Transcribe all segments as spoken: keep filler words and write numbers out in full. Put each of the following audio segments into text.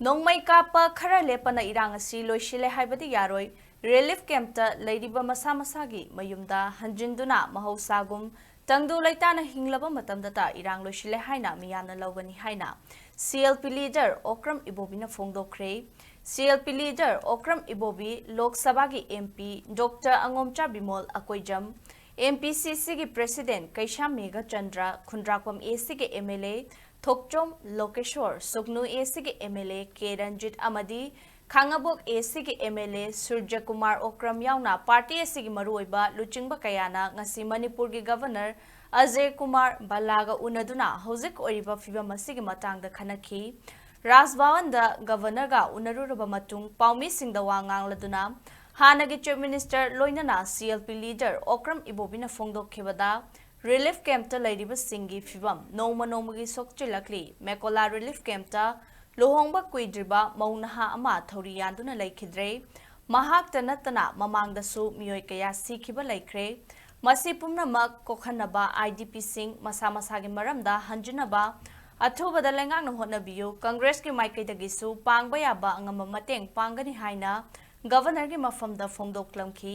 ꯅꯣꯡꯃꯩ ꯀꯥꯞꯄ ꯈꯔ ꯂꯦꯞꯄꯅ ꯏꯔꯥꯡ ꯑꯁꯤ ꯂꯣꯏꯁꯤꯜꯂꯦ ꯍꯥꯏꯕꯗꯤ ꯌꯥꯔꯣꯏ꯫ ꯔꯤꯂꯤꯐ ꯀꯦꯝꯞꯇ ꯂꯩꯔꯤꯕ ꯃꯁꯥ ꯃꯁꯥꯒꯤ ꯃꯌꯨꯝꯗ ꯍꯟꯖꯤꯟꯗꯨꯅ ꯃꯍꯧꯁꯥꯒꯨꯝ ꯇꯪꯗꯨ ꯂꯩꯇꯥꯅ ꯍꯤꯡꯂꯕ ꯃꯇꯝꯗꯇ ꯏꯔꯥꯡ ꯂꯣꯏꯁꯤꯜꯂꯦ ꯍꯥꯏꯅ ꯃꯤꯌꯥꯝꯅ ꯂꯧꯒꯅꯤ ꯍꯥꯏꯅ C L P leader Okram ꯏꯕꯣꯕꯤꯅ ꯐꯣꯡꯗꯣꯛꯈ꯭ꯔꯦ꯫ C L P leader Okram Ibobi Lok ꯁꯚꯥꯒꯤ M P doctor Angomcha Bimol Akoijam, M P C C president ꯀꯩꯁꯥꯝ ꯃꯦꯘꯆꯟꯗ꯭ꯔ, ꯈꯨꯟꯗ꯭ꯔꯥꯛꯄꯝ ꯑꯦ ꯁꯤꯒꯤ ꯑꯦꯝ ꯑꯦꯜ ꯑꯦ ꯊꯣꯛꯆꯣꯝ ꯂꯣꯀꯦꯁꯣꯔ, ꯁꯨꯒꯅꯨ ꯑꯦ ꯁꯤꯒꯤ M L A K Ranjit ꯑꯃꯗꯤ ꯈꯥꯡꯉꯕꯣꯛ ꯑꯦ ꯁꯤꯒꯤ M L A Suraj Kumar Okram ꯌꯥꯎꯅ ꯄꯥꯔꯇꯤ ꯑꯁꯤꯒꯤ ꯃꯔꯨꯑꯣꯏꯕ ꯂꯨꯆꯤꯡꯕ ꯀꯌꯥꯅ ꯉꯁꯤ ꯃꯅꯤꯄꯨꯔꯒꯤ ꯒꯚꯔꯅꯔ ꯑꯖꯌ ꯀꯨꯃꯥꯔ ꯚꯜꯂꯥꯒ ꯎꯅꯗꯨꯅ ꯍꯧꯖꯤꯛ ꯑꯣꯏꯔꯤꯕ ꯐꯤꯚꯝ ꯑꯁꯤꯒꯤ ꯃꯇꯥꯡꯗ ꯈꯟꯅꯈꯤ꯫ ꯔꯥꯖ ꯚꯋꯟꯗ ꯒꯚꯔꯅꯔꯒ ꯎꯅꯔꯨꯔꯕ ꯃꯇꯨꯡ ꯄꯥꯎꯃꯤꯁꯤꯡꯗ ꯋꯥ ꯉꯥꯡꯂꯗꯨꯅ ꯍꯥꯟꯅꯒꯤ ꯆꯤꯐ ꯃꯤꯅꯤꯁꯇꯔ ꯂꯣꯏꯅꯅ C L P leader Okram ꯏꯕꯣꯕꯤꯅ ꯐꯣꯡꯗꯣꯛꯈꯤꯕꯗ, ꯔꯤꯂꯤꯐ ꯀꯦꯝꯞꯇ ꯂꯩꯔꯤꯕꯁꯤꯡꯒꯤ ꯐꯤꯚꯝ ꯅꯣꯡꯃ ꯅꯣꯡꯃꯒꯤ ꯁꯣꯛꯆꯤꯜꯂꯛꯂꯤ꯫ ꯃꯦꯀꯣꯂꯥ ꯔꯤꯂꯤꯐ ꯀꯦꯝꯞꯇ ꯂꯨꯍꯣꯡꯕ ꯀꯨꯏꯗ꯭ꯔꯤꯕ ꯃꯧ ꯅꯍꯥ ꯑꯃ ꯊꯧꯔꯤ ꯌꯥꯟꯗꯨꯅ ꯂꯩꯈꯤꯗ꯭ꯔꯦ꯫ ꯃꯍꯥꯛꯇ ꯅꯠꯇꯅ ꯃꯃꯥꯡꯗꯁꯨ ꯃꯤꯑꯣꯏ ꯀꯌꯥ ꯁꯤꯈꯤꯕ ꯂꯩꯈ꯭ꯔꯦ꯫ ꯃꯁꯤ ꯄꯨꯝꯅꯃꯛ ꯀꯣꯛꯍꯟꯅꯕ ꯑꯥꯏ ꯗꯤ ꯄꯤꯁꯤꯡ ꯃꯁꯥ ꯃꯁꯥꯒꯤ ꯃꯔꯝꯗ ꯍꯟꯖꯤꯟꯅꯕ ꯑꯊꯨꯕꯗ ꯂꯩꯉꯥꯛꯅ ꯍꯣꯠꯅꯕꯤꯌꯨ꯫ ꯀꯪꯒ꯭ꯔꯦꯁꯀꯤ ꯃꯥꯏꯀꯩꯗꯒꯤꯁꯨ ꯄꯥꯡꯕ ꯌꯥꯕ ꯑꯉꯝꯕ ꯃꯇꯦꯡ ꯄꯥꯡꯒꯅꯤ ꯍꯥꯏꯅ ꯒꯚꯔꯅꯔꯒꯤ ꯃꯐꯝꯗ ꯐꯣꯡꯗꯣꯛꯂꯝꯈꯤ꯫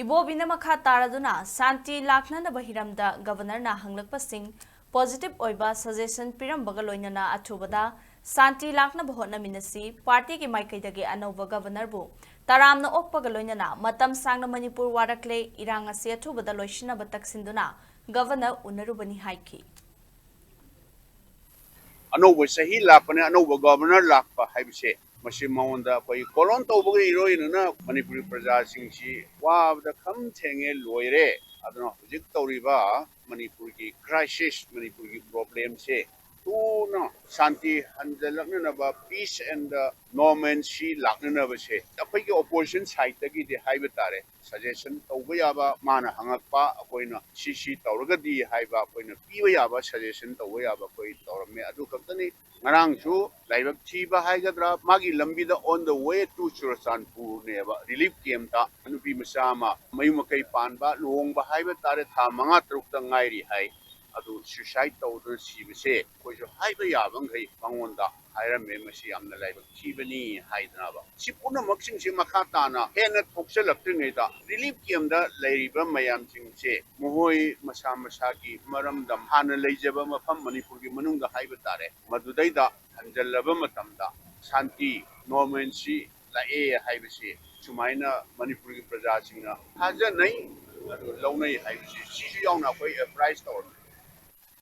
ꯏꯕꯣꯕꯤꯅ ꯃꯈꯥ ꯇꯥꯔꯗꯨꯅ ꯁꯥꯟꯇꯤ ꯂꯥꯛꯅꯅꯕ ꯍꯤꯔꯝꯗ ꯒꯚꯔꯅꯔꯅ ꯍꯪꯂꯛꯄꯁꯤꯡ ꯄꯣꯖꯤꯇꯤꯚ ꯑꯣꯏꯕ ꯁꯖꯦꯁꯟ ꯄꯤꯔꯝꯕꯒ ꯂꯣꯏꯅꯅ ꯑꯊꯨꯕꯗ ꯁꯥꯟꯇꯤ ꯂꯥꯛꯅꯕ ꯍꯣꯠꯅꯃꯤꯟꯅꯁꯤ꯫ ꯄꯥꯔꯇꯤꯒꯤ ꯃꯥꯏꯀꯩꯗꯒꯤ ꯑꯅꯧꯕ ꯒꯚꯔꯅꯔꯕꯨ ꯇꯔꯥꯝꯅ ꯑꯣꯛꯄꯒ ꯂꯣꯏꯅꯅ ꯃꯇꯝ ꯁꯥꯡꯅ ꯃꯅꯤꯄꯨꯔ ꯋꯥꯔꯛꯂꯦ, ꯏꯔꯥꯡ ꯑꯁꯤ ꯑꯊꯨꯕꯗ ꯂꯣꯏꯁꯤꯟꯅꯕ ꯇꯛꯁꯤꯟꯗꯨꯅ ꯒꯚꯔꯅꯔ ꯎꯅꯔꯨꯕꯅꯤ ꯍꯥꯏꯈꯤ꯫ ꯑꯅꯧꯕ ꯆꯍꯤ ꯂꯥꯛꯄꯅꯦ, ꯑꯅꯧꯕ ꯒꯚꯔꯅꯔ ꯂꯥꯛꯄ ꯍꯥꯏꯕꯁꯦ, ꯃꯁꯤ ꯃꯉꯣꯟꯗ ꯑꯩꯈꯣꯏ ꯀꯣꯂꯣꯟ ꯇꯧꯕꯒ ꯏꯔꯣꯏꯅꯅ ꯃꯅꯤꯄꯨꯔꯤ ꯄ꯭ꯔꯖꯥꯁꯤꯡꯁꯤ ꯋꯥꯕꯗ ꯈꯝ ꯊꯦꯡꯉꯦ, ꯂꯣꯏꯔꯦ꯫ ꯑꯗꯨꯅ ꯍꯧꯖꯤꯛ ꯇꯧꯔꯤꯕ ꯃꯅꯤꯄꯨꯔꯒꯤ ꯀ꯭ꯔꯥꯏꯁꯤꯁ, ꯃꯅꯤꯄꯨꯔꯒꯤ ꯄ꯭ꯔꯣꯕ꯭ꯂꯦꯝꯁꯦ ꯊꯨꯅ ꯁꯥꯟꯇꯤ ꯍꯟꯖꯜꯂꯛꯅꯅꯕ, peace and normalcy ꯂꯥꯛꯅꯅꯕꯁꯦ ꯑꯩꯈꯣꯏꯒꯤ ꯑꯣꯄꯣꯖꯤꯁꯟ ꯁꯥꯏꯠꯇꯒꯤꯗꯤ ꯍꯥꯏꯕ ꯇꯥꯔꯦ, ꯁꯖꯦꯁꯟ ꯇꯧꯕ ꯌꯥꯕ, ꯃꯥꯅ ꯍꯪꯉꯛꯄ, ꯑꯩꯈꯣꯏꯅ ꯁꯤ ꯁꯤ ꯇꯧꯔꯒꯗꯤ ꯍꯥꯏꯕ ꯑꯩꯈꯣꯏꯅ ꯄꯤꯕ ꯌꯥꯕ, ꯁꯖꯦꯁꯟ ꯇꯧꯕ ꯌꯥꯕ ꯑꯩꯈꯣꯏ ꯇꯧꯔꯝꯃꯦ꯫ ꯑꯗꯨ ꯈꯛꯇꯅꯤ꯫ ꯉꯔꯥꯡꯁꯨ ꯂꯥꯏꯕꯛ ꯊꯤꯕ ꯍꯥꯏꯒꯗ꯭ꯔꯥ, ꯃꯥꯒꯤ ꯂꯝꯕꯤꯗ on the way to ꯆꯨꯔꯆꯥꯟꯄꯨꯔꯅꯦꯕ, ꯔꯤꯂꯤꯐ ꯀꯦꯝꯞꯇ ꯅꯨꯄꯤ ꯃꯆꯥ ꯑꯃ ꯃꯌꯨꯝ ꯃꯀꯩ ꯄꯥꯟꯕ, ꯂꯨꯍꯣꯡꯕ ꯍꯥꯏꯕ ꯇꯥꯔꯦ, ꯊꯥ ꯃꯉꯥ ꯇꯔꯨꯛꯇ ꯉꯥꯏꯔꯤ ꯍꯥꯏ꯫ ꯑꯗꯨ suicide ꯇꯧꯗꯨꯅ ꯁꯤꯕꯁꯦ ꯑꯩꯈꯣꯏꯁꯨ ꯍꯥꯏꯕ ꯌꯥꯕ ꯃꯈꯩ ꯃꯉꯣꯟꯗ ꯍꯥꯏꯔꯝꯃꯦ, ꯃꯁꯤ ꯌꯥꯝꯅ ꯂꯥꯏꯕꯛ ꯊꯤꯕꯅꯤ ꯍꯥꯏꯗꯅꯕ꯫ ꯁꯤ ꯄꯨꯝꯅꯃꯛꯁꯤꯡꯁꯦ ꯃꯈꯥ ꯇꯥꯅ ꯍꯦꯟꯅ ꯊꯣꯛꯆꯜꯂꯛꯇ꯭ꯔꯤꯉꯩꯗ relief camp ꯇ ꯂꯩꯔꯤꯕ ꯃꯌꯥꯝꯁꯤꯡꯁꯦ ꯃꯈꯣꯏ ꯃꯁꯥ ꯃꯁꯥꯒꯤ ꯃꯔꯝꯗꯝ, ꯍꯥꯟꯅ ꯂꯩꯖꯕ ꯃꯐꯝ ꯃꯅꯤꯄꯨꯔꯒꯤ ꯃꯅꯨꯡꯗ ꯍꯥꯏꯕ ꯇꯥꯔꯦ, ꯃꯗꯨꯗꯩꯗ ꯍꯟꯖꯜꯂꯕ ꯃꯇꯝꯗ ꯁꯥꯟꯇꯤ, normalcy ꯂꯥꯛꯑꯦ ꯍꯥꯏꯕꯁꯤ ꯁꯨꯃꯥꯏꯅ ꯃꯅꯤꯄꯨꯔꯒꯤ ꯄ꯭ꯔꯖꯥꯁꯤꯡꯅ ꯊꯥꯖꯅꯩ, ꯑꯗꯨ ꯂꯧꯅꯩ ꯍꯥꯏꯕꯁꯤ ꯁꯤꯁꯨ ꯌꯥꯎꯅ ꯑꯩꯈꯣꯏ apprise ꯇꯧꯔꯝꯃꯤ꯫